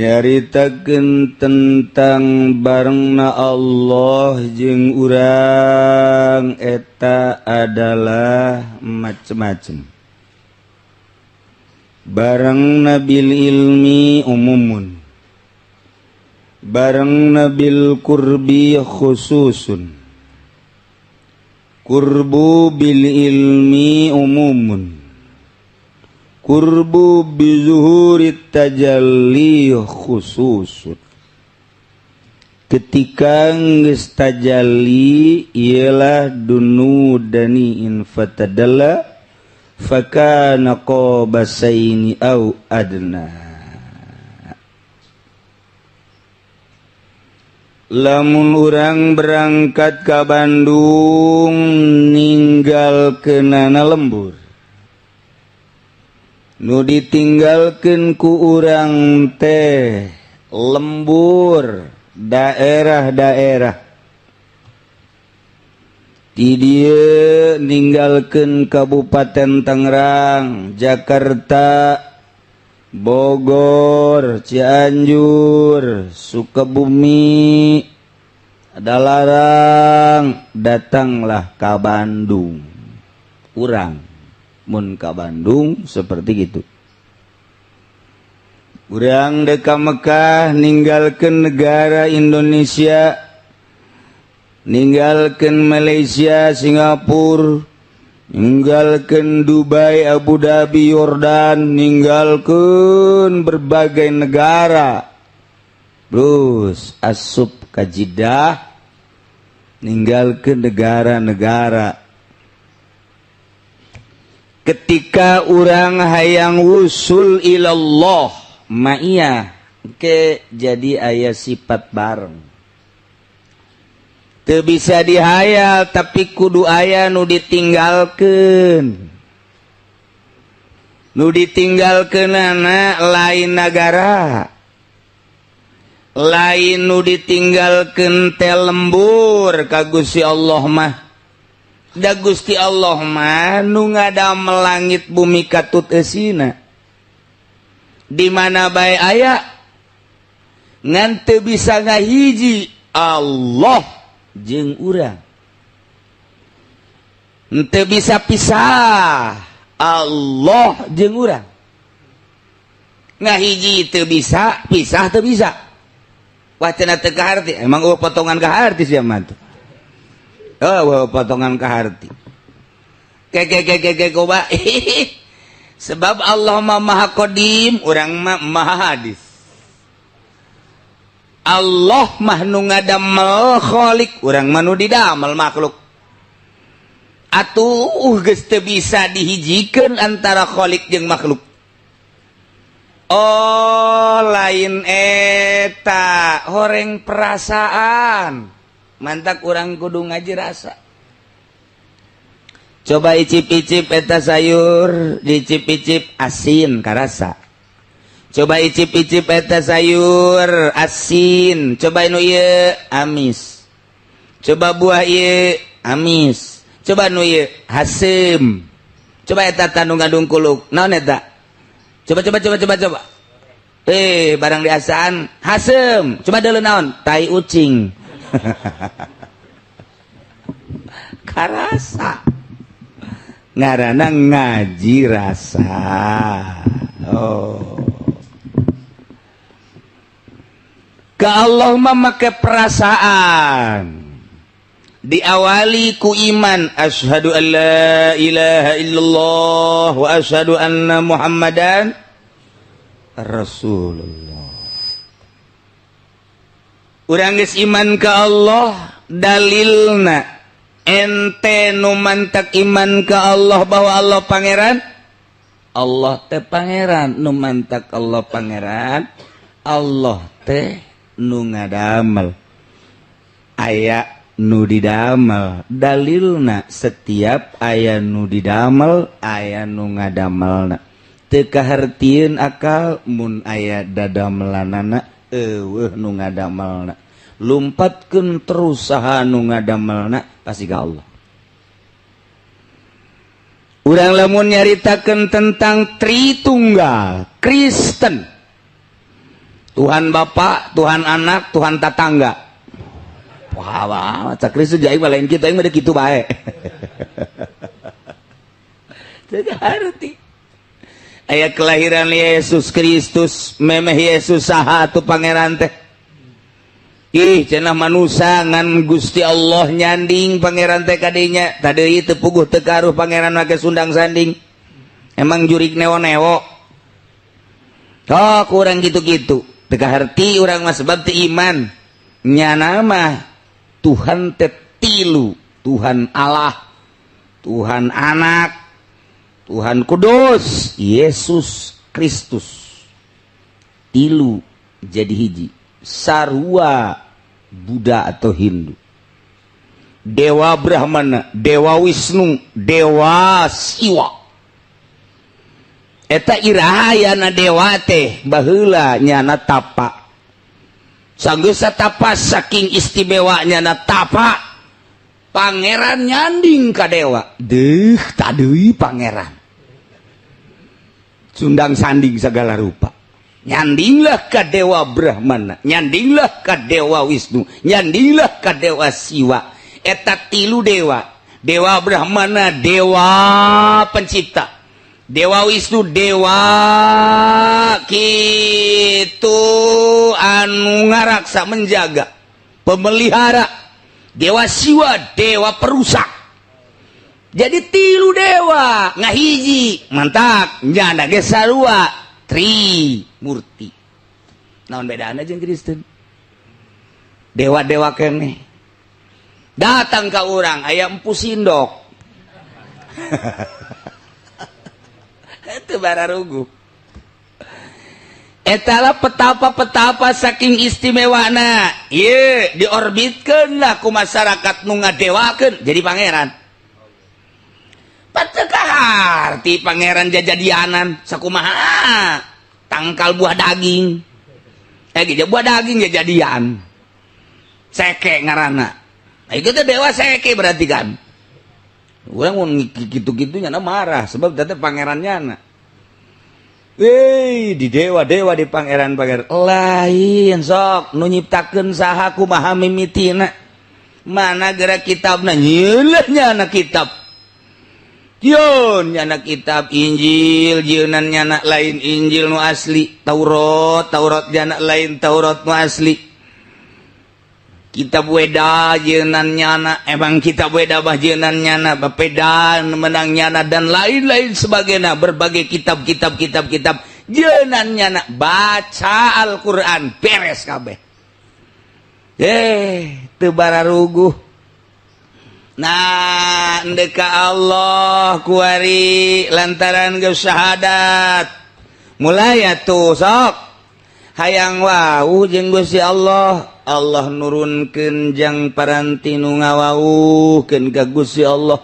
Nyaritakeun tentang barengna Allah jeung urang eta adalah macem-macem. Barengna bil ilmi umumun, barengna bil qurbi khususun, qurbu bil ilmi umumun, qurbu bizuhurit tajalli khususun. Ketika geus tajalli ialah dunu dani in fatadalla fakana qabasaini au adna. Lamun urang berangkat ka Bandung ninggalkeunana lembur, nu ditinggalkan ku urang teh lembur daerah-daerah di dieu, ninggalkan Kabupaten Tangerang, Jakarta, Bogor, Cianjur, Sukabumi, Padalarang, datanglah ke Bandung. Urang mun ka Bandung seperti gitu. Urang dek ka Mekah ninggalkan negara Indonesia, ninggalkan Malaysia, Singapura, ninggalkan Dubai, Abu Dhabi, Yordan, ninggalkan berbagai negara, terus asup ka Jeddah, ninggalkan negara-negara. Ketika urang hayang wusul ilallah ma'iyah ke, jadi aya sifat bareng. Teu bisa dihayal, tapi kudu aya nu ditinggalkeun. Nu ditinggalkeunana lain nagara lain, nu ditinggalkeun teh lembur ka Gusti Allah mah. Da Gusti Allah mah nu ngadamel langit bumi katut eusina, di mana bae aya, ngan teu bisa ngahiji Allah jeung urang, teu bisa pisah Allah jeung urang. Ngahiji teu bisa, pisah teu bisa. Wah, cenah teu kaharti. Emang euweuh potongan kaharti sia mah tuh. Oh, potongan kaharti. Ke ke ke ke ke coba. Sebab Allah mah Maha Qadim, urang mah Maha Hadis. Allah mah nu ngadamel khalik, urang mah nu didamel makhluk. Atuh geus teu bisa dihijikeun antara khalik jeung makhluk. Oh, lain eta horeng perasaan. Mantak urang kudu ngaji rasa. Coba icip-icip eta sayur, dicip-icip asin karasa. Coba icip-icip eta sayur asin, coba nu ieu amis. Coba buah ieu amis. Coba nu ieu haseum. Coba eta tanu ngadungkuluk. Naon eta? Coba, coba, coba, coba, coba. Eh, barang diasaan haseum. Coba deuleu naon? Tai ucing. Karasa. Ngaranna ngaji rasa. Oh. Ke Allah mah make perasaan. Diawali ku iman, asyhadu an la ilaha illallah wa asyhadu anna Muhammadan Rasulullah. Urang geus iman ke Allah, dalilna ente nu mantak iman ke Allah bahwa Allah pangeran. Allah teh pangeran, nu mantak Allah pangeran, Allah teh nu ngadamel, aya nu didamel. Dalilna setiap aya nu didamel, aya nu ngadamelna. Teu kahartieun akal mun aya dadamelanana, euweuh nu ngadamelna. Lumpatkeun terus saha nu ngadamelna, pasti ka Allah. Urang lamun nyaritakeun tentang Tritunggal Kristen. Tuhan Bapak, Tuhan Anak, Tuhan Tatangga. Wah, wah, cak Kristus aing mah lain kitu, aing mah kitu bae. Teu harti. Aya kelahiran Yesus Kristus, memeh Yesus saha atuh pangeran teh? Ih, cenah manusa ngan Gusti Allah nyanding pangeran teh kadinya. Tadi teu puguh teu karuh pangeran make sundang sanding. Emang jurik newo-newo. Oh, kurang gitu-gitu. Teu kaharti urang mah sebab teu iman. Nyana mah Tuhan teh tilu, Tuhan Allah, Tuhan Anak, Tuhan Kudus, Yesus Kristus. Tilu jadi hiji. Sarua Buddha atau Hindu. Dewa Brahmana, Dewa Wisnu, Dewa Siwa. Eta irahayana dewa teh baheula nyana tapa. Sanggeus tapa saking istimewanya na tapa, pangeran nyanding ka dewa. Deuh, tadeui pangeran. Sundang sanding segala rupa. Nyandinglah ka Dewa Brahmana, nyandinglah ka Dewa Wisnu, nyandinglah ka Dewa Siwa. Eta tilu dewa. Dewa Brahmana dewa pencipta, Dewa Wisnu dewa kitu anu ngaraksa menjaga, pemelihara, Dewa Siwa dewa perusak. Jadi tilu dewa ngahiji, mantap nyana ge sarua tri murti. Naon bedana jeung Kristen? Dewa-dewa keneh datang ka urang aya Empu Sindok. Itu bararugu. Etalah petapa-petapa saking istimewana. Ieu diorbitkeun lah ku masyarakat nu ngadewakeun jadi pangeran. Pateu pangeran jajadianan sakumaha tangkal buah daging. Eh gitu buah daging jajadian. Seke ngaranna. Nah, itu teh dewa seke berarti kan. Urang mun gitu-gitu nyana marah sebab teh pangerannya na. Wih, di dewa-dewa di pangeran-pangeran lain sok nu nyiptakeun saha, kumaha mimitina, mana gerak kitabna, nyeuleut nyana kitab. Yun nyana kitab Injil jieunan nyana lain Injil nu asli, Taurat Taurat nyana lain Taurat nu asli, kitab Weda jieunan nyana emang kitab Weda bah jieunan nyana bapeda menang nyana dan lain-lain sebagainya, berbagai kitab-kitab kitab-kitab jieunan nyana. Baca Al-Qur'an beres kabeh. Eh, teu bararuguh. Nah, endek ka Allah kuari lantaran geus syahadat mulai atuh sok hayang wau jeung Gusti Allah. Allah nurunkeun jang paranti nu ngawauhkeun ka Gusti Allah,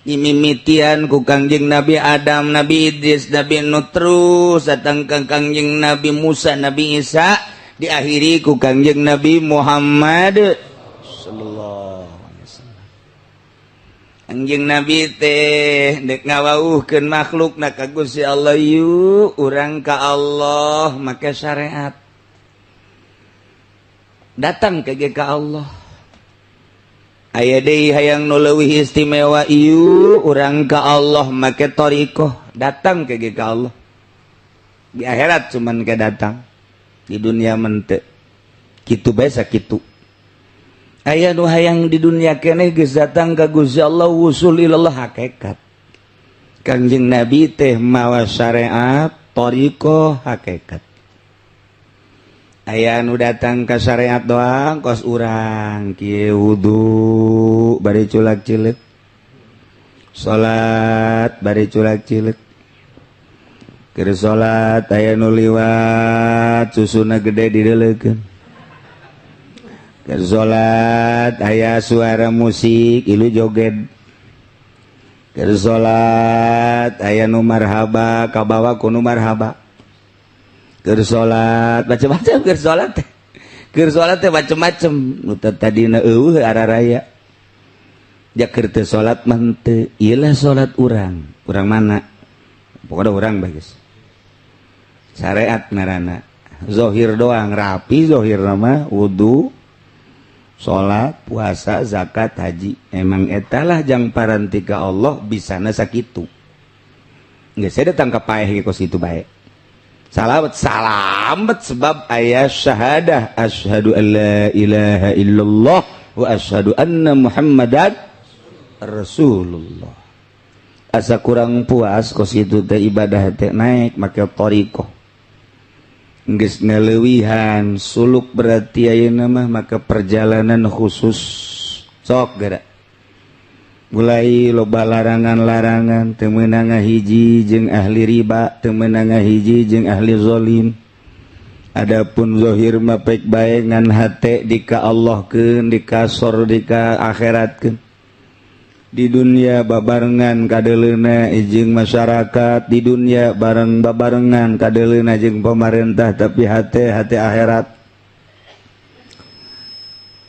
imimitian ku Kangjeng Nabi Adam, Nabi Idris, Nabi Nuh, terus datang ka Kangjeng Nabi Musa, Nabi Isa, diakhiri ku Kangjeng Nabi Muhammad sallallahu alaihi wasallam. Kangjeng Nabi teh dek ngawauhkeun makhluk na ka Gusti Allah, yuk urang ka Allah make syariat. Datang ke ka Allah. Aya deui hayang nu leuwih istimewa, ieu urang ka Allah make thariqah. Datang ke ka Allah di akhirat, cuman ke datang di dunia mente kitu bae sakitu. Aya nu hayang di dunia keneh geus datang ka Gusti Allah, wusul ilallah, hakikat. Kangjeng Nabi teh mawa syariat, thariqah, hakikat. Aya nu datang ke syariat doang, kos urang kieu, wudu bari culak cilik, salat bari culak cilik. Keur salat aya nu liwat susuna gede dideleukeun. Keur salat aya suara musik ilu joget. Keur salat aya nu marhaba, kabawa ku nu marhaba. Keur salat macam-macam, keur salat teh, keur salat teh macam-macam nu tadina eueuh araraya. Ja keur teu salat mah henteu. Ieu lah salat urang. Urang mana? Pokoknya urang bagus. Syariat ngaranna. Zohir doang rapi, zohir nama wudu, salat, puasa, zakat, haji. Emang etalah jang parantika Allah bisana sakitu. Nggak, saya datang ke paeh kos itu baik. Salamet salamet sebab ayat syahadah, asyhadu an la ilaha illallah wa asyhadu anna Muhammadan Rasulullah. Asa kurang puas kos itu teh, ibadah teh naik make thariqah. Geus ngaleuwihan suluk, berarti ayeuna mah maka perjalanan khusus sok geura mulai loba larangan-larangan, teu meunang ngahiji jeung ahli riba, teu meunang ngahiji jeung ahli zalim. Adapun zahir mah pek bae, ngan hate dika Allahkeun, dikasor, dika akhiratkeun. Di dunia babarengan kadeleuna jeung masyarakat, di dunia bareng babarengan kadeleuna jeung pemerintah, tapi hate hate akhirat.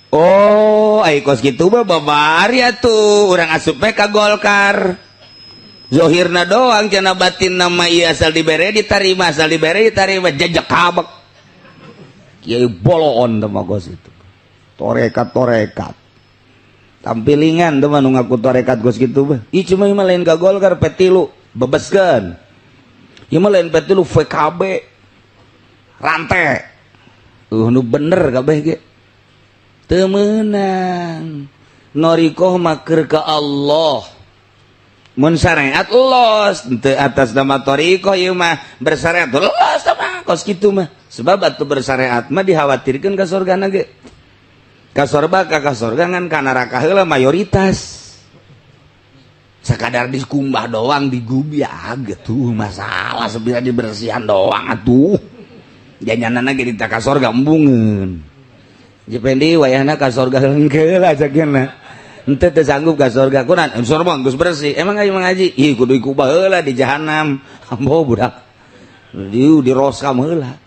Oh, ai kos kitu mah babari atuh urang asup ka Golkar. Zohirna doang cenah, batin nama ieu asal dibere ditarima, asal dibere ditarima, jejak kabek. Kiai boloon teh mah kos itu. Torekat torekat. Tampilingan tuh mah nu ngaku torekat kos kitu mah. Ih, cuma mah lain ka Golkar, P3 bebeskeun. Ieu mah lain P3, VKB rantai. Nu bener kabeh ge. Teu meunang. Norikoh mah keur ka Allah. Mun syariat los teu atas nama thariqah, ieu mah bersyariat los mah kos kitu mah. Sebab atuh bersyariat mah dikhawatirkeun ka surgana ge. Ka sorga ka sorga, ngan ka neraka heula mayoritas. Sekadar dikumbah doang, digubiag gitu masalah, sebenarnya dibersihan doang atuh. Janganana ge ka sorga embungeun. Jependi wayahna ka sorga hengkeul ajakna. Henteu, teu sanggup ka sorga. Kunan sorga geus bersih. Emang ayo ngaji? Ih, kudu ikubah heula di jahanam. Ambo budak. Di roskam heula.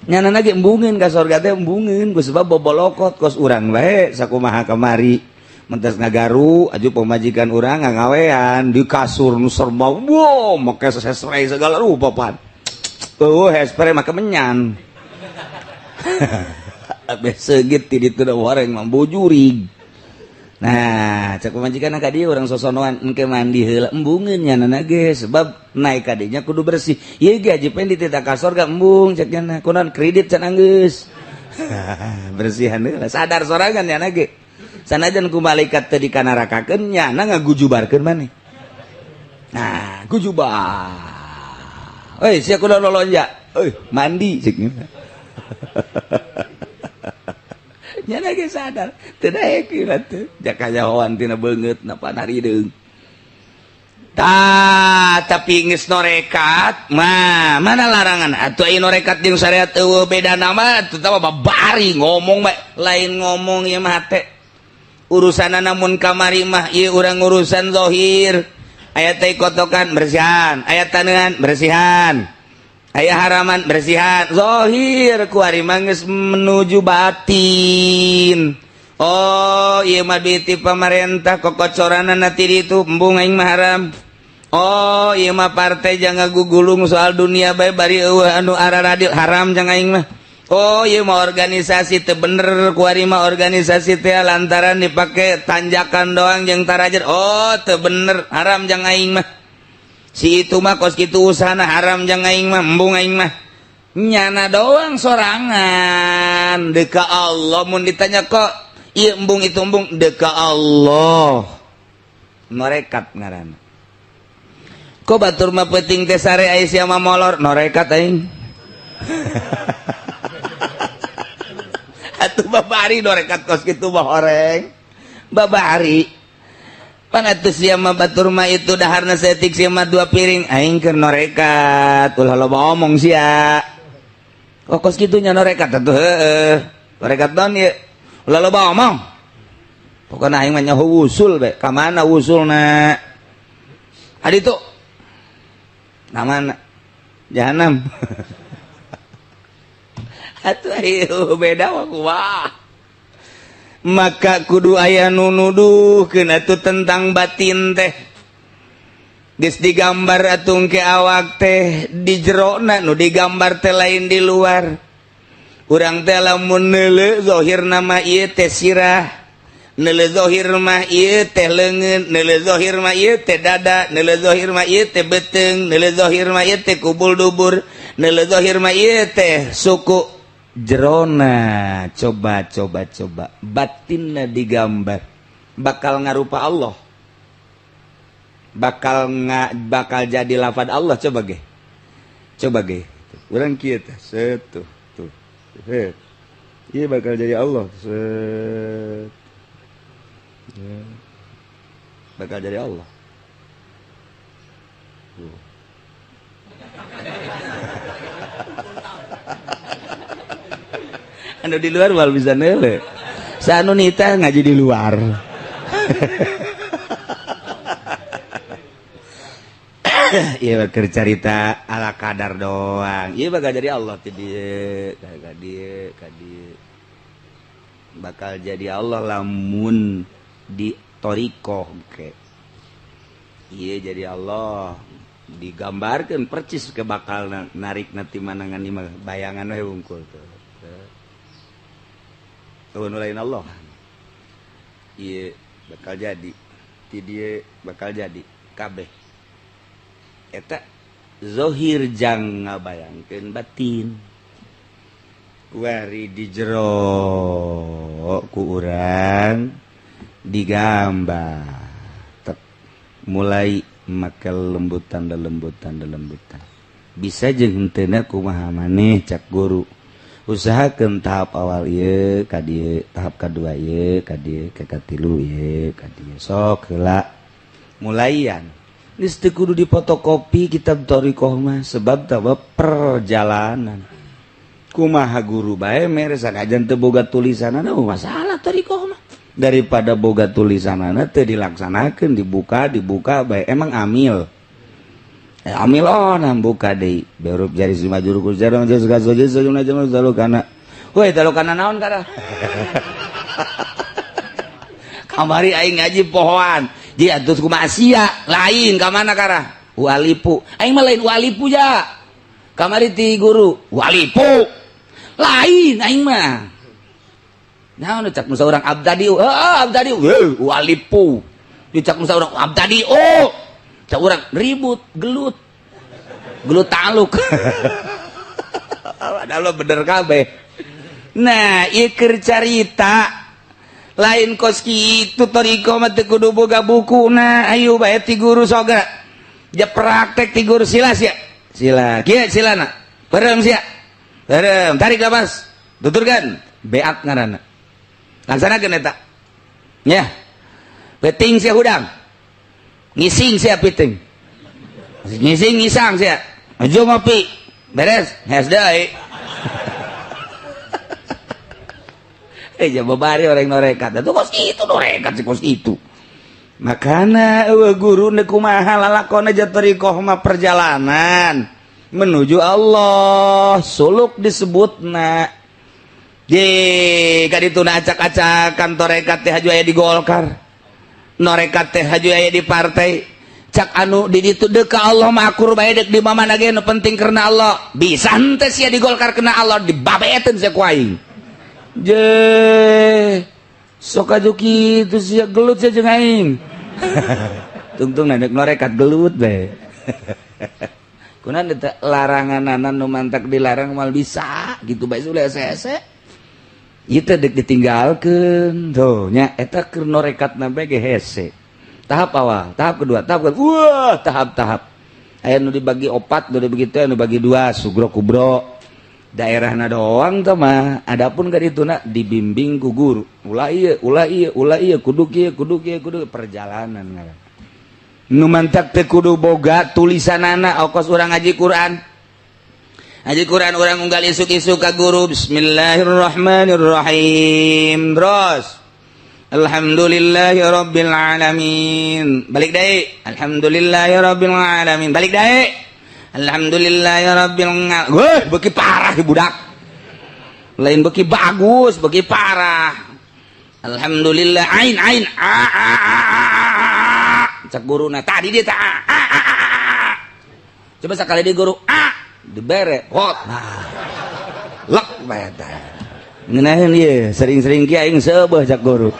Nyana ge embungeun ka sorga teh embungeun ku sebab bobolokot kos urang bae sakumaha kamari. Mentas ngagaru aju pemajikan urang ngawean di kasur nu serba, wow, make hairspray segala rupa pan. Oh, hairspray make menyan. Abis segit ti ditu da wareng mah jurig. Nah, cek pemajikan ka dieu urang sosonoan, engke mandi heula, embungeun nyana ge sebab naik ka dinya kudu bersih. Ieu ge haji pen dititah ka sorga embung cek nyana. Kunaon, kredit can anggeus. Bersihan heula, sadar sorangan nyana ge. Sanajan ku malaikat teu dikanarakakeun, nyana ngagujubarkeun maneh. Nah, gujubar. Euy, sia kudu lolonja. Euy, mandi cek nyana. Nyana ge sadar, teu daek ieu teh. Jaka nyahoan tina beungeut napa harideung. Tah, tapi geus norekat mah mana larangan atuh, aya norekat jeung syariat eueuh beda nama atuh tah, babari ngomong bae lain ngomong ieu mah hate. Urusanna namun kamari mah ieu urang urusan zahir. Aya teh kotokan bersihan, aya taneuhan bersihan. Aya haraman bersihan, zahir. Ku ari mah geus menuju batin. Oh, ieu mah duit ti pamarentah, kokocoranna ti ditu, embung aing mah haram. Oh, ieu mah partai jangan gugulung soal dunia bae bari eueuh anu araradil, haram jang aing mah. Oh, ieu mah organisasi teu bener, kuari mah organisasi teh lantaran dipake tanjakan doang jeung tarajer. Oh, teu bener, haram jang aing mah. Si itu mah kos kitu usahana, haram jang aing mah, embung aing mah. Nyana doang sorangan deka Allah mun ditanya kok ieu embung itu embung, deka Allah norekat ngaranna. Kok batur mah penting teh sare, aya sia mah molor, norekat aing. Atuh babari norekat kos kitu mah horeng. Babari. Pan atuh sia mah batur mah itu daharna saeutik, sia mah dua piring, aing keur norekat. Ulah loba omong sia. Kok kos kitu nya norekat atuh, heueuh. Norekat naon ieu? Ulah loba omong. Pokona aing mah nyaho wusul be. Ka mana wusulna? Adi tuh namana jahanam atuh, ayo beda mah kumaha. Maka kudu aya nu nuduhkeun atuh tentang batin teh. Geus digambar atung ke awak teh di jerona, nu digambar teh lain di luar. Urang teh lamun neuleu zahir nama ieu teh sirah, neuleu zahir mah ieu teh leungeun, neuleu zahir mah ieu teh dada, neuleu zahir mah ieu teh beuteung, neuleu zahir mah ieu teh kubul dubur, neuleu zahir mah ieu teh suku. Jerona coba coba coba batinna digambar, bakal ngarupa Allah, bakal nggak bakal jadi lafad Allah. Coba ge, coba ge urang kieu teh, set, tuh tuh, set, iya, bakal jadi Allah, set ya. Bakal jadi Allah tuh. Anu di luar wal bisa neuleu, saanu nita ngaji di luar. Iya, keur carita ala kadar doang. Iya, bakal jadi Allah ti dieu ka dieu ka dieu, bakal jadi Allah lamun di thoriqoh ke. Iya, jadi Allah digambarkan percis ke bakal narik nanti manangan di bayangan we wungkul tuh. Tuh lain Allah. Iya, bakal jadi ti dieu, bakal jadi kabeh eta zohir jang ngabayangkeun batin. Kuari di jero ku urang digambar tek, mulai make lembutan lembutan lembutan, bisa jeung henteu kumaha maneh. Cak guru, usahakeun tahap awal ieu ka dieu, tahap kadua ieu ka dieu, ka katilu ieu ka dieu, sok heula mulaian. Geus teu kudu dipotokopi kitab thoriqoh mah, sebab tawa perjalanan kumaha guru bae mere sanajan teu boga tulisanana. Oh, masalah thoriqoh mah daripada boga tulisanana teu dilaksanakeun, dibuka dibuka bae. Emang amil amil, oh, nah, buka deui berup jari si majur ku jarang jauh gaso jauh jauh kana woi talu kana naon kana. Kamari aing ngaji pohoan ji atuh kumaha sia lain ka mana karah walipu aing mah lain walipu ja. Kamari ti guru walipu lain aing mah naon. Cak musa urang abdadi, heuh, abdadi walipu. Dicak musa urang abdadi, oh, cak urang ribut gelut gelut taluk. Padahal bener kabeh. Nah, ieu keur carita lain kos kitu. Thoriqoh mah teu kudu boga buku. Nah, ayo bae ti guru soga ja praktek ti guru. Sila sia, sila kieu, silana berem sia, berem, tarik napas, tuturkan, beak ngaranna, laksanakeun eta nya. Peting sia hudang ngising sia, piting ngising, ngisang sia, aja ngopi, beres hes deui. Babari orang norekat itu kos itu, norekat sih kos itu. Makana eueuh guru neuk kumaha lalakon aja. Thoriqoh mah perjalanan menuju Allah, suluk disebutna di kadituna. Acak-acakan torekat teh haju aya di Golkar, norekat teh haju aya di partai. Cak anu di ditu deuk ka Allah mah akur bae, deuk di mana ge nu penting karena Allah. Bisa henteu sia di Golkar kena Allah? Dibabeeteun sia ku aing. Je sok aju kitu sia, gelut sia jeung aing. Tungtung nek norekat gelut bae. Kunaon eta laranganana nu mantak dilarang mal bisa gitu bae sudah hese ieu teh deuk ditinggalkeun tuh nya. Eta keur norekatna bae ge hese. Tahap awal, tahap kedua, tahap kedua, wah, tahap-tahap aya nu dibagi opat, nu dibagi teh, nu dibagi dua, sugro kubro daerahna doang teh mah. Adapun ka dituna dibimbing ku guru, ulah ieu, ulah ieu, ulah ieu, kudu kieu, kudu kieu, kudu perjalanan ngaran. Nu mantak teu kudu boga tulisanana. Okos urang ngaji Quran, ngaji Quran urang unggal isuk-isuk ka guru, bismillahirrahmanirrahim, terus alhamdulillahirabbil alamin, balik deui alhamdulillahirabbil alamin, balik deui alhamdulillahirabbil alamin. Wah, beuki parah budak, lain beuki bagus, beuki parah. Alhamdulillah ain ain a a a a, cak guruna tadi dia ta a a a. Coba sekali di guru a dibere hot, nah lek bae teh ngeunaheun ieu sering-sering kieu aing seubeuh cak guru.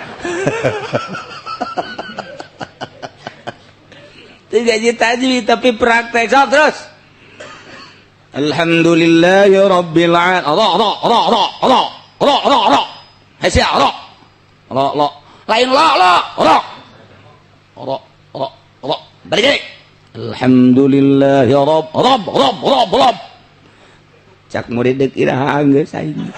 Teu gaji tajwid tapi praktek sok terus. Alhamdulillahi rabbil alamin. Ra ra ra ra ra ra ra ra. Hese ra. Ra ra. Lain la la ra. Ra ra ra. Balik deui. Alhamdulillahi rabb rabb rabb rabb rabb. Cak murid deuk iraha geus aing.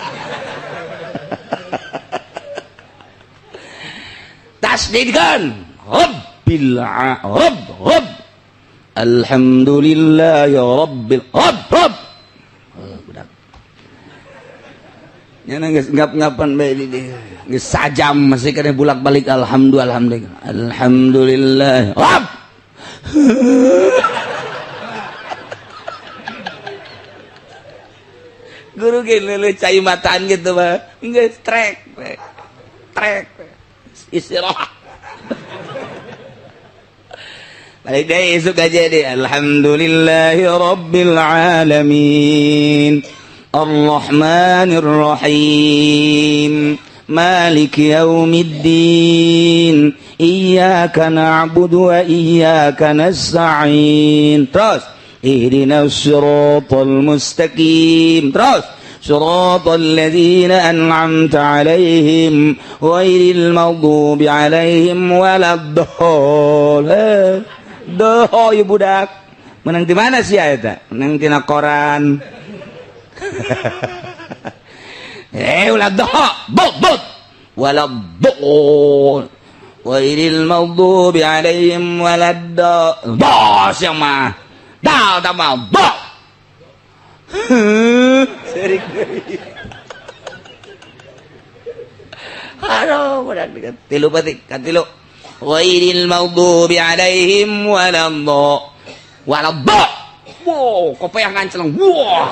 Tasdidkeun. Rabbil rabb rabb. Alhamdulillahi rabbil rabb rabb. Budak. Nyana geus ngap-ngapan bae di dieu. Geus sajam masih keneh bolak-balik alhamdulillah alhamdulillah. Alhamdulillah rabb. Guru ge leuleut cai mataan gitu mah. Geus trek trek. Istirahat. Balik deui isuk aja deh. Alhamdulillahi rabbil alamin. Arrahmanir rahim. Maliki yaumiddin. Iyyaka na'budu wa iyyaka nasta'in. Terus ihdinas siratal mustaqim. Terus siratal ladzina an'amta 'alaihim ghairil maghdubi 'alaihim waladdallin. Doh ieu budak. Menang di mana sih eta? Menang tina koran. Ulah doh, bot bot. Waladdallin. Ghairil maghdubi 'alaihim waladdallin. Bos yang mah. Dal tambah bo. Serik deui. Aduh, budak tilu batik, katilu. Ghairil maghdubi 'alaihim waladdallin. Waladdallin. Wow, kopeah nganceleng. Wah.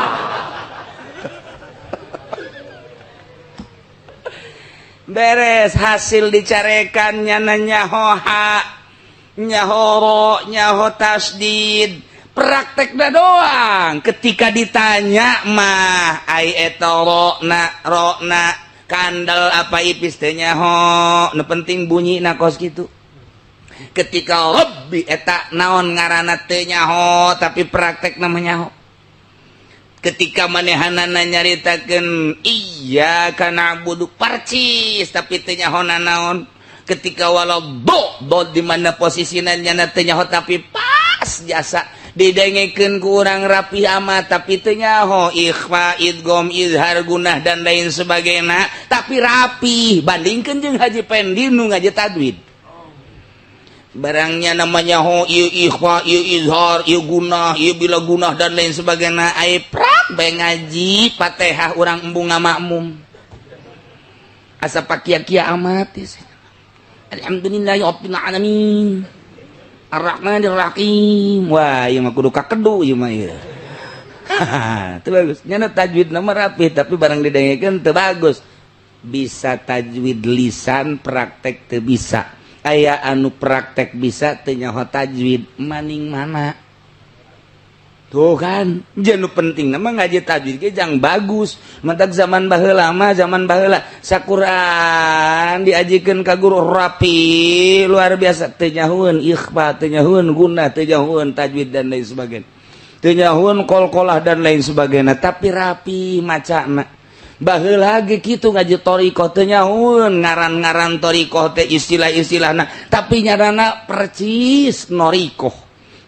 Beres hasil dicarekan nyana nyaho ha, nyaho ro, nyaho tasdid. Praktekna doang. Ketika ditanya mah ai eta ro na ro na kandel apa ipis teh nyaho, nu penting bunyi na kos kitu. Ketika rabbi eta naon ngaranna teu nyaho tapi praktekna mah nyaho. Ketika manehanana nyaritakeun iyyaka na'budu parcis tapi teu nyaho nanaon. Ketika walau do do di mana posisina nyana teu nyaho tapi pas jasa didengekeun ku urang rapi amat tapi teu nyaho ikhfa idgham izhar gunah dan lain sebagainya tapi rapi bandingkeun jeung Haji Pendi nu ngaji tajwid. Barangnya namanya ho ieu ikhfa ieu izhar ieu gunah ieu bila gunah dan lain sebagainya ai prak bae ngaji Fatihah urang embung ngamakmum asa pakia-kia amat alhamdulillahi rabbil alamin arrahmanir rahim. Wah ieu mah kudu kakedu ieu mah ieu. Teu bagus nyana tajwid na mah rapi tapi barang didengekeun teu bagus. Bisa tajwid lisan praktek teu bisa. Aya anu praktek bisa teu nyaho tajwid maning mana tuh kan. Jeung nu penting mah ngaji tajwid ge jang bagus. Mantak zaman baheula mah zaman baheula sakuran diajikeun ka guru rapi luar biasa teu nyahoeun ikhfa teu nyahoeun gunah teu nyahoeun tajwid dan lain sebagainya teu nyahoeun qalqalah dan lain sebagainya tapi rapi macana. Baheula ge kitu ngaji thariqah teu nyahoeun ngaran-ngaran thariqah teh istilah-istilahna tapi nyaranna percis norikoh.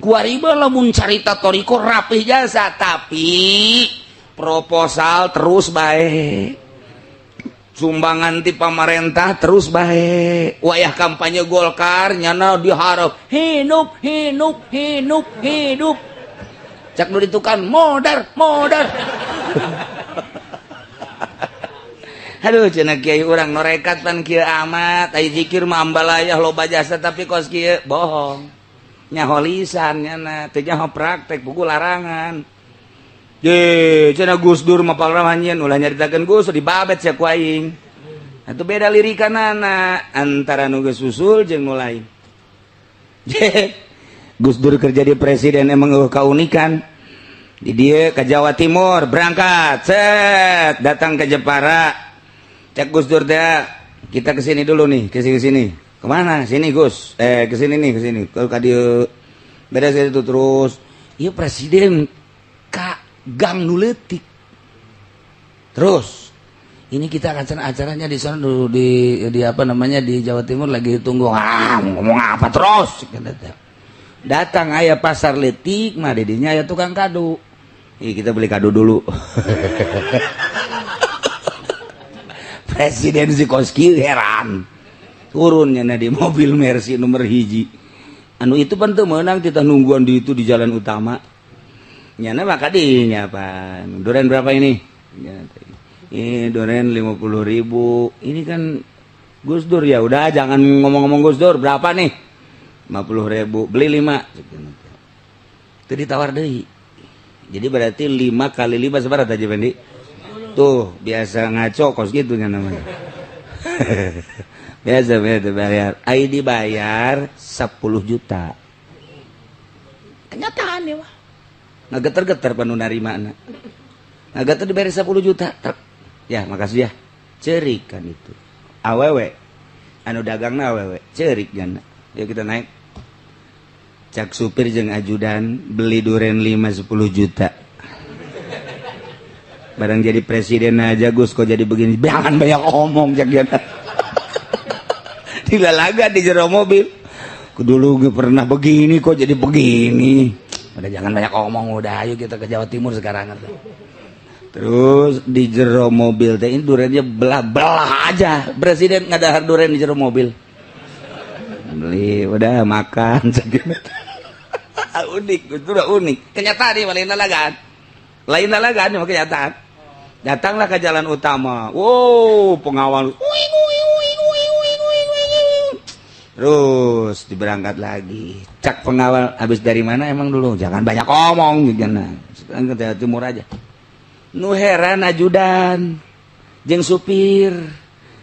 Kuari lamun carita thariqah rapih jasa tapi proposal terus bae. Sumbangan ti pamarentah terus bae. Wayah kampanye Golkar nyana diharap hidup hidup hidup hidup. Cak nu ditukan modar modar. Aduh cenah kiai urang norekat pan kieu amat ai zikir mah ambalayah loba jasa tapi kos kieu bohong. Nyaho lisan nyana teu nyaho praktek buku larangan. Ye cenah Gus Dur mah palramanyeun ulah nyaritakeun Gus dibabet sia ku aing. Atuh beda lirikanana antara nu geus usul jeung nu lain. Gus Dur kerja di presiden emang eueuh kaunikan. Di dia ke Jawa Timur berangkat, set datang ke Jepara. Cek Gus Dur teh, kita kesini dulu nih, kesini sini. Kemana? Sini, Gus. Eh, kesini nih, kesini. Ke ka dieu. Beres itu terus. Iya, presiden ka gang nu leutik. Terus ini kita akan acaranya di sana dulu di apa namanya, di Jawa Timur lagi tunggu. Ah, ngomong apa terus? Datang aya pasar leutik mah, didinya aya tukang kado. Ih, kita beli kado dulu. Presiden si koski heran. Turunnya di mobil Mercy nomor 1. Anu itu pan teu meunang kita nungguan di itu di jalan utama. Nyana maka dinya pan. Duren berapa ini? Ini duren 50.000. Ini kan Gus Dur, ya udah, jangan ngomong-ngomong Gus Dur, berapa nih? 50.000, beli 5. Itu ditawar deui. Jadi berarti 5 kali 5 seberapa aja, Fendi? Tuh, biasa ngaco kos gitu namanya. Biasa biasa bayar. Ai dibayar 10 juta. Kenyataan ya mah. Ngageter-geter panu narima na. Ngageter dibayar 10 juta. Trek. Ya, makasih ya. Cerik kan itu. Awewe. Anu dagangna awewe. Cerik jana. Ya, kita naik. Cak supir jeung ajudan, beli duren 5 10 juta. Barang jadi presiden aja, Gus, kok jadi begini. Jangan banyak omong, cak dia. Dilalaga di jero mobil. Dulu gue pernah begini, kok jadi begini. Udah, jangan banyak omong, udah, ayo kita ke Jawa Timur sekarang. Terus di jero mobil teh ini durennya belah-belah aja. Presiden ngadahar duren di jero mobil. Beli, udah makan. Unik, itu udah unik. Kenyataan nih, lain lalagan. Lain lalagan, cuma kenyataan. Datanglah ke jalan utama. Wow, pengawal. Wing, wing, wing, wing, wing, wing, wing. Terus diberangkat lagi. Cak pengawal, habis dari mana emang dulu? Jangan banyak ngomong gitu. Nah, sekarang ke Jawa Timur aja. Nu heran ajudan jeung supir.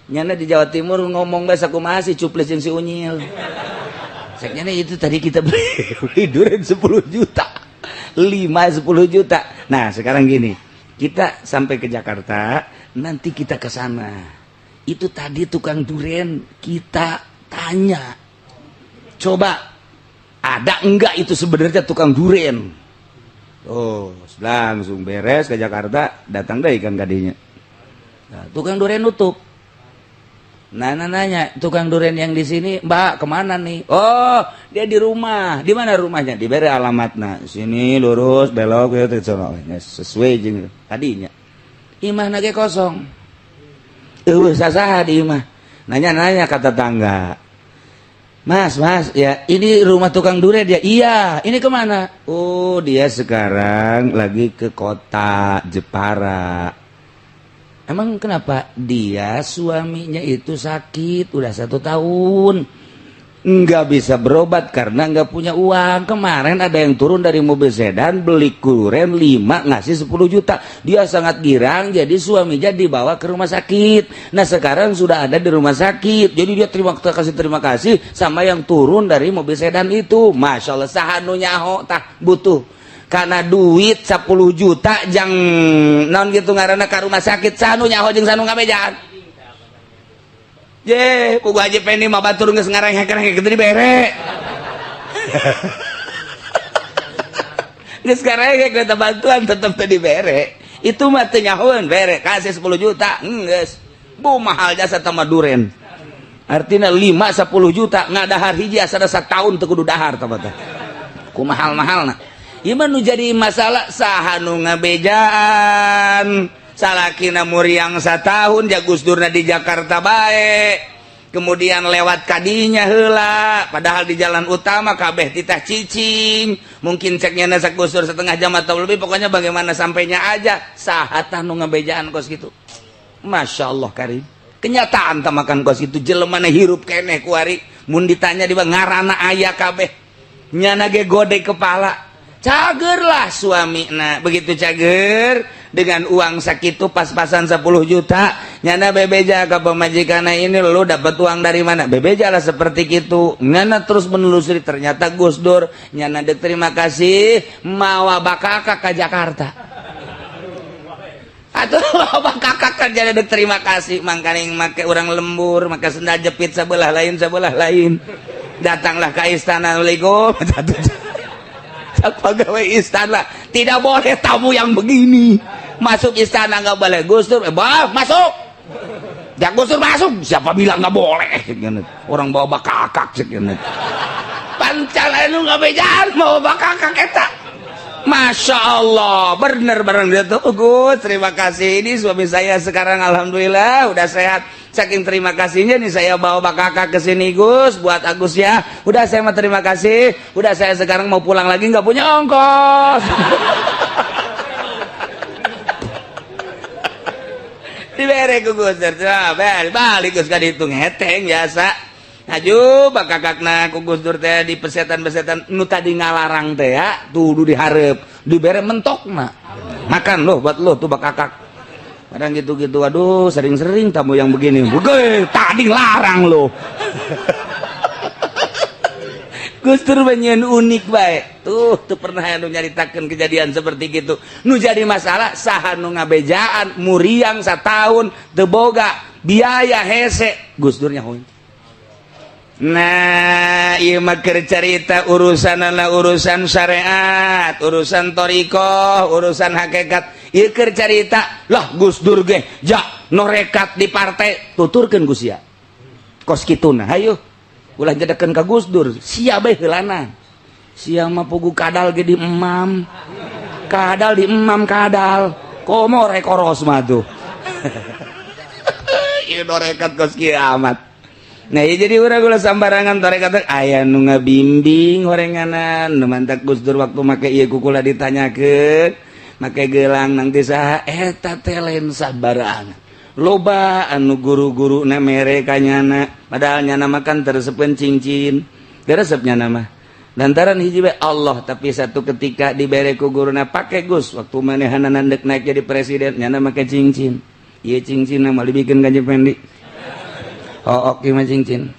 Nyana di Jawa Timur ngomong bahasa kumaha sih, cuplis jeung si Unyil. Ceknya itu tadi kita beli, beli duren 10 juta. 5 10 juta. Nah, sekarang gini. Kita sampai ke Jakarta, nanti kita ke sana. Itu tadi tukang duren kita tanya. Coba ada enggak itu sebenarnya tukang duren? Oh, langsung beres ke Jakarta, datang deh ikan kadinya. Nah, tukang duren nutup. Nah, nanya tukang duren yang di sini, "Mbak, kemana nih?" "Oh, dia di rumah." "Di mana rumahnya?" Diberi alamat. Nah, sini lurus, belok, gitu, sesuai jeung tadinya. Imah ge kosong. Euweuh sasaha di imah. Nanya-nanya ke tetangga. "Mas, mas, ya ini rumah tukang duren ya?" "Iya, ini kemana?" "Oh, dia sekarang lagi ke kota Jepara." "Emang kenapa?" "Dia suaminya itu sakit udah 1 tahun. Nggak bisa berobat karena nggak punya uang. Kemarin ada yang turun dari mobil sedan, beli duren 5, ngasih 10 juta. Dia sangat girang, jadi suaminya dibawa ke rumah sakit. Nah, sekarang sudah ada di rumah sakit. Jadi dia terima kasih sama yang turun dari mobil sedan itu." Masya Allah, saha nu nyaho tah butuh karena duit 10 juta jang naon gitu ngaranna ka rumah sakit, saha nu nyaho jeung saha nu ngabejaan? Ye, ku Haji Pendi mah batur geus ngarengek-rengek kitu dibere. Geus ngarengek minta bantuan tetep teu dibere. Itu mah teu nyahoeun bere kasih 10 juta, geus. Bu mahal jasa tama duren. Artinya 5 10 juta ngadahar hiji asa satahun teu kudu dahar tah teh. Ku mahal-mahalna. Ieu mah nu jadi masalah saha nu ngabejaan. Salakina muriang satahun, ja Gus Durna di Jakarta bae, kemudian lewat kadinya heula, padahal di jalan utama kabeh titah cicing. Mungkin ceknya nasa Gus Dur setengah jam atau lebih, pokoknya bagaimana sampainya aja. Saha tah nu ngabejaan kos gitu? Masya Allah karim, kenyataan tak makan kos itu jelema hirup keneh kuari. Mun ditanya di ngarana aya kabeh, nyana ge gode kepala. Cagerlah suami. Nah, begitu cager dengan uang sakitu pas-pasan 10 juta, nyana bebeja ke pamajikanna, "Ini lu dapat uang dari mana?" Bebeja lah seperti itu. Nyana terus menelusuri, ternyata Gus Dur. Nyana dek terima kasih, mawa bakakak ke Jakarta atau bakakak kerja dek terima kasih. Mangkaning make orang lembur, maka sendal jepit sebelah lain, sebelah lain. Datanglah ke istana, "Assalamualaikum." Pegawai istana, "Tidak boleh tamu yang begini masuk istana, nggak boleh." Gus Dur, "Eh, bah, masuk ya." Gus Dur masuk, "Siapa bilang nggak boleh? Orang bawa bakakak." Pancal lu nggak bejaan mau bakakak eta. Masya Allah, bener bareng dia tuh. "Gus, terima kasih, ini suami saya sekarang alhamdulillah udah sehat. Saking terima kasihnya nih saya bawa bakakak ke sini, Gus, buat Agus ya. Udah, saya mau terima kasih. Udah, saya sekarang mau pulang lagi, nggak punya ongkos." Dibere ku Gus, balik Gus ka ditu ngeteng biasa. Aju bakakakna ku Gus Dur teh di pesetan-pesetan nu tadi ngalarang teh ya, tuh dihareup, dibere mentokna. "Makan loh, buat lo tuh bakakak." Kadang gitu-gitu, "Aduh, sering-sering tamu yang begini." "Bukan, tadi larang loh." Gus Dur banyak unik baik. Tuh, tuh pernah anu nyaritakeun kejadian seperti gitu. Nu jadi masalah saha nu ngabejaan muriang satahun teu boga biaya, hese Gus Dur nyaho. Nah, ieu mah keur carita urusanana urusan syariat, urusan thoriqoh, urusan hakikat. Ieu keur carita lah Gus Dur ge ja norekat di partai, tuturkeun ku sia. Kos kituna, hayu. Ulah jedekeun ka Gus Dur, sia bae heulana. Sia mah pugu kadal ge di emam. Kadal di emam kadal. Komo rek koros mah tuh. Ieu norekat kos kieu amat. Nah, ya jadi urang ulah sambarangan tarekat, aya nu ngabimbing horenganan. Nu mantak Gus Dur waktu make ieu kukula ditanyakeun, make gelang nang ti saha, eta teh lain sabarangan. Loba anu guru-guru na mere ka nyana, padahal nyana makan teresepeun cincin. Resep nyana mah. Lantaran hiji bae Allah, tapi satu ketika dibere ku guruna, "Pake Gus, waktu manehna dek naik jadi presiden," nyana make cincin. Ieu cincin mah dibikeun ka Pendi. Hook ieu mah cincin.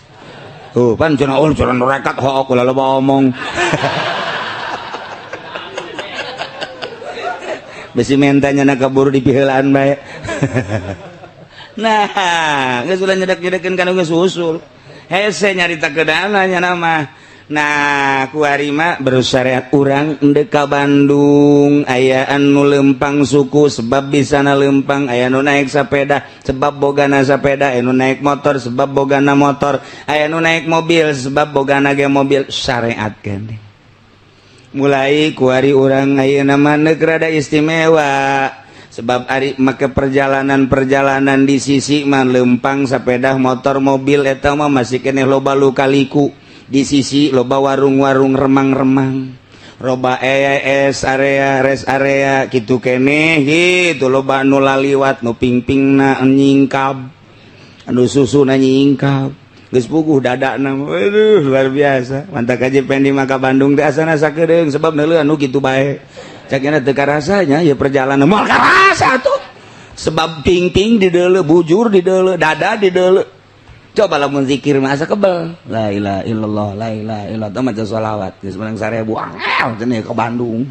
Tuh, pan cenah, oh, cenah rekat hook, ulah loba omong. Besi mentanya nak kaburu dipiheulaan bae. Nah, geus ulah nyedek-nyedekeun kana geus usul. Hese nyarita keudana nya mah. Nah, kuari mah bersyariat urang endek ka Bandung, aya anu lempang suku sebab bisana lempang, aya nu naik sepeda sebab bogana sepeda, aya nu naik motor sebab bogana motor, aya nu naik mobil sebab bogana ge mobil, syariat keneh. Mulai kuari urang ayeuna mah neuk rada istimewa sebab ari make perjalanan-perjalanan di sisi mah lempang sepeda motor mobil eta mah masih keneh loba luka-liku. Di sisi loba warung-warung remang-remang, loba ES area, rest area gitu keneh gitu, loba nu laliwat nu pingpingna nyingkab, anu susuna nyingkab, geus puguh dadana. Aduh, luar biasa. Mantak aja Pendi maka Bandung teh asana sakedeung sebab neuleuh anu kitu bae. Cakna teu karasanya ya perjalanan, moal karasa tuh sebab pingping di deuleu, bujur di deuleu, dada di deuleu. Coba lamun zikir mah asa kebel, la ilaha illallah, la ilaha illallah, maca sholawat geus menang 1000, angel cenah ke Bandung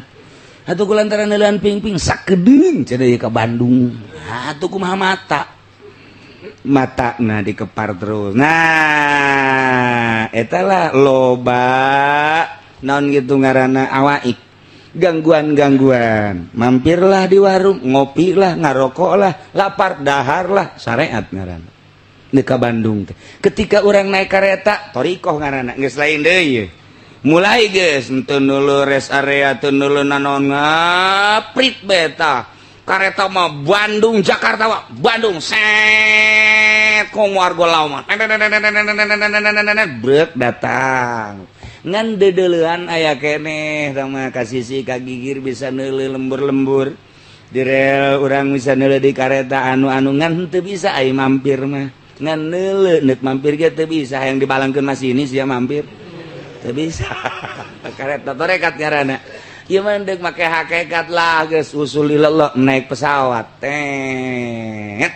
atuh kulantaran neuleuhan pingping sakedeung cenah ke Bandung atuh. Kumaha mata mata nah dikepar terus. Nah, eta lah loba naon gitu ngaranna awaik, gangguan-gangguan. Mampirlah di warung, ngopi lah, ngarokok lah, lapar, dahar lah, syariat ngaranna ka Bandung teh. Ketika orang naik kereta thoriqoh ngaranna geus lain deui. Mulai geus henteu dulu rest area, teu dulu naon, ngaprit beta kareta mah Bandung Jakarta mah Bandung set komo argo lawan brek datang ngan dedeleuan aya keneh sama ka sisi ka gigir, bisa neuleuh lembur-lembur di rel urang, bisa neuleuh di kareta anu-anu, ngan teu bisa ai mampir mah. Ngan neuleuh neuk mampir ge teu bisa, yang dibalangkeun masinis sia mampir teu bisa. Kareta torekat ngaranna. Ieu mah deuk make hakikat lah, geus usul ilallah, naik pesawat tet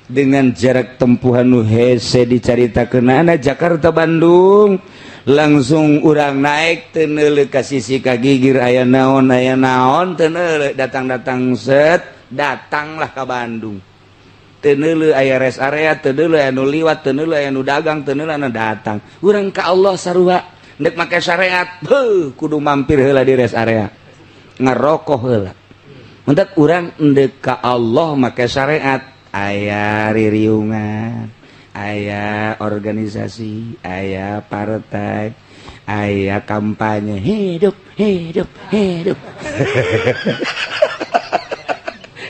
dengan jarak tempuhan nu hese dicaritakeun, Jakarta Bandung, langsung urang naik, teu neuleuh ka sisi, ka gigir, aya naon, aya naon, teu neuleuh. Datang-datang, set, datanglah ke Bandung, teu neuleuh aya rest area, teu neuleuh aya nu liwat, teu neuleuh aya nu dagang, teu neuleuh anu datang. Urang ka Allah sarua, ndek make syariat, beuh, kudu mampir heula di rest area, ngerokok heula. Untuk urang ndek ka Allah make syariat, aya ririungan, aya organisasi, aya partai, aya kampanye, hidup, hidup, hidup.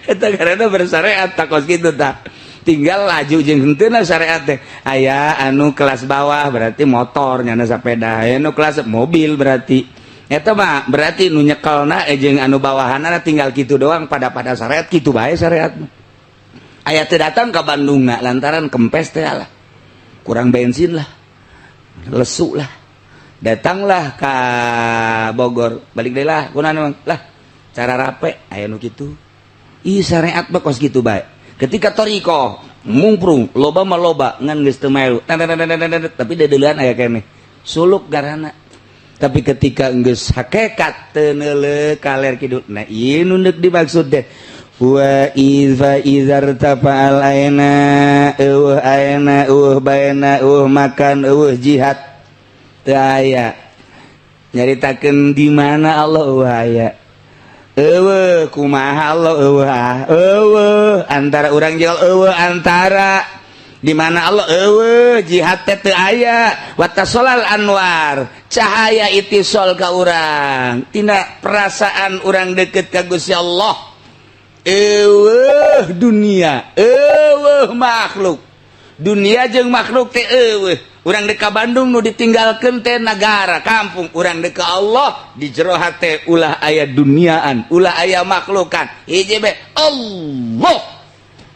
Eta karena bersyariat tak kos kitu. Tak tinggal laju jeung henteu syariat teh. Aya anu kelas bawah berarti motor, nyana sepeda, aya anu kelas mobil, berarti eta mah berarti nu nyekelna jeung anu bawahanna tinggal kitu doang. Pada pada syariat kitu bae. Syariat aya teu datang ke Bandung na lantaran kempes teh lah, kurang bensin lah, lesu lah, datanglah ke Bogor, balik deui lah, kunaon lah, cara rape aya nu kitu. Ih, syariat mah kos kitu bae. Ketika toriko mungprung loba mah loba, ngan geus teu melu, tapi dedeuleun aya keneh suluk garana. Tapi ketika geus hakikat, teu neuleuh kaler kidul. Nah, ieu nu deuk dimaksud teh wa idza idzartafa'al aina, eueuh aina, eueuh baena, eueuh makan, eueuh jihad, teu aya nyaritakeun di mana Allah, eueuh aya, eueuh kumaha Allah, eueuh, ah, eueuh antara urang jeung eueuh, antara di mana Allah, eueuh jihad teh teu aya. Wattasolal anwar, cahaya itisol ka urang, tina perasaan urang deket ka Gusti Allah, eueuh dunia, eueuh makhluk, dunia jeung makhluk teh eueuh. Urang dek ka Bandung, nu ditinggalkeun teh nagara kampung. Urang dek ka Allah, di jero hate ulah aya duniaan, ulah aya makhlukan, hiji be Allah.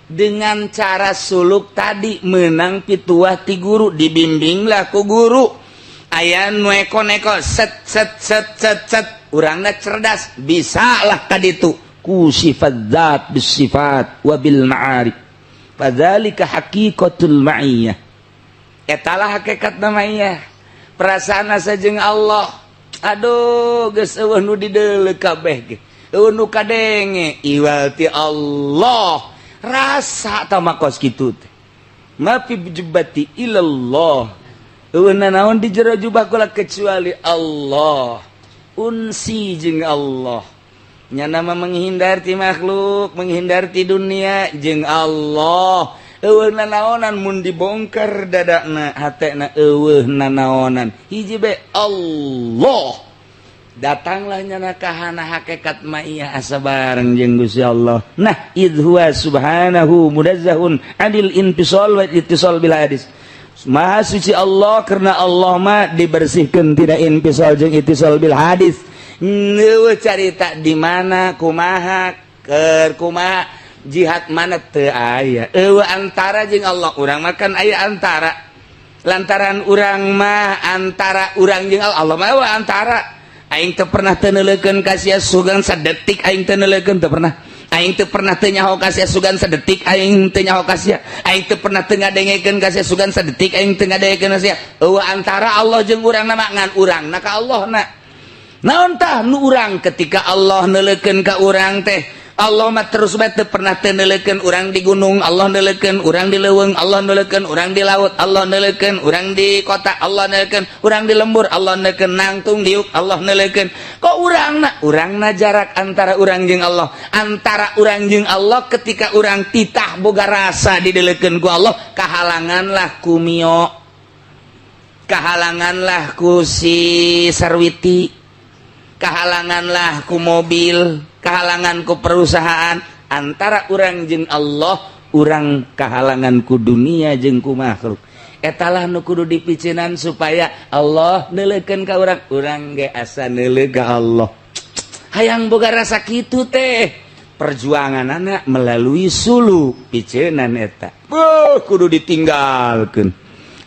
Dengan cara suluk tadi, menang pituah ti guru, dibimbinglah ku guru, aya nu eko-neko, set set set set set, urangna cerdas, bisa lah kaditu ku sifat zat bis sifat wa bil ma'arif. Fadzalika haqiqatul ma'iyah, etalah hakikat namanya perasaan asa jeung Allah. Aduh, geus eueuh nu dideuleu kabeh ge, eueuh nu kadenge iwal ti Allah. Rasa tah mah kos kitu teh, ma fi jubbati ilallah, eueuh nanaon di jero jubah kula kecuali Allah. Unsi jeung Allah, nyana mah menghindar ti makhluk, menghindar ti dunia, jeung Allah eueuh nanaonan. Mun dibongkar dadakna, hatena, eueuh nanaonan, hiji be Allah. Datanglah nyana kahana hakikat ma'iyah, asa bareng jeung Gusti Allah. Nah, idh huwa subhanahu munazzahun anil infisal wa ittisal bil hadis. Maha suci Allah, karena Allah mah dibersihkan tidak infisal jeung ittisal bil hadis. Neueuh carita di mana, kumaha, keur kumaha, jihad mana, teu aya, eueuh antara jeung Allah. Urang makan aya antara, lantaran urang mah antara urang jeung Allah, Allah mah eueuh antara. Aing teu pernah teu neuleukeun ka sia sugan sadetik, aing teu neuleukeun, teu pernah. Aing teu pernah teu nyaho ka sia sugan sadetik, aing teu nyaho ka sia. Aing teu pernah teu ngadengekeun ka sia sugan sadetik, aing teu ngadengekeun ka sia. Eueuh antara Allah jeung urang na mah, ngan urang na ka Allah na. Naon tah nu urang ketika Allah neuleukeun ka urang teh? Allah mah terus bae, teu pernah teu neuleukeun. Urang di gunung, Allah neuleukeun. Urang di leuweung, Allah neuleukeun. Urang di laut, Allah neuleukeun. Urang di kota, Allah neuleukeun. Urang di lembur, Allah neuleukeun. Nangtung diuk, Allah neuleukeun. Kok urang na, urang na jarak antara urang jeung Allah, antara urang jeung Allah, ketika urang titah boga rasa dideleukeun ku Allah, kahalanganlah ku Mio, kahalanganlah ku si Sarwiti, kahalanganlah ku mobil, kahalangan ku perusahaan. Antara urang jeung Allah, urang kahalangan ku dunia jeung ku makhluk. Etalah nu kudu dipicinan supaya Allah neuleukeun ka urang, urang ge asa neuleuh ka Allah. Hayang boga rasa kitu teh, perjuangan anak melalui suluk, picenan eta. Beuh, kudu ditinggalkeun,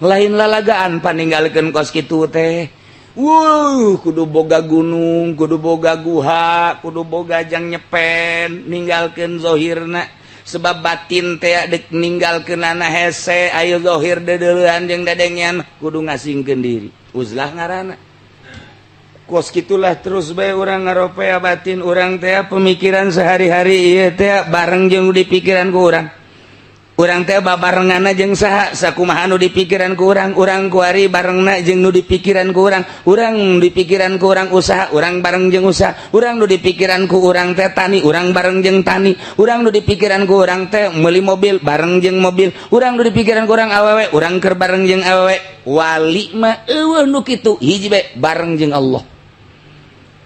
lain lalagaan paninggalkeun kos kitu teh. Wuh, kudu boga gunung, kudu boga guha, kudu boga jang nyepen, ninggalkeun zohirna, sebab batin teh dek ninggalkeunana hese. Ayo zohir deudeulean jeung dadengean, kudu ngasingkeun diri, uzlah ngaranna. Kos gitulah terus bae urang ngaropea batin urang teh, pemikiran sehari-hari ieu teh bareng jeung di pikiran ku urang. Urang teh babarenganna jeung saha, sakumaha nu dipikiran ku urang. Urang kuari barengna jeung nu dipikiran ku urang. Urang dipikiran ku urang usaha, urang bareng jeung usaha. Urang nu dipikiran ku urang teh tani, urang bareng jeung tani. Urang nu dipikiran ku urang teh meuli mobil, bareng jeung mobil. Urang nu dipikiran ku urang awewe, urang keur bareng jeung awewe. Wali mah euweuh nu kitu, hiji bae, bareng jeung Allah,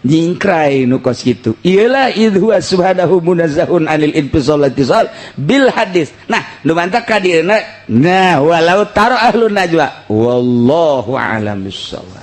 nyingkrai nu kos kitu. Iyalah, idh huwa subhanahu munazzahun anil infisal ittisal bil hadis. Nah, nu mantak ka dieuna, nah, walau taro ahlun najwa, wallahu a'lam bissawab.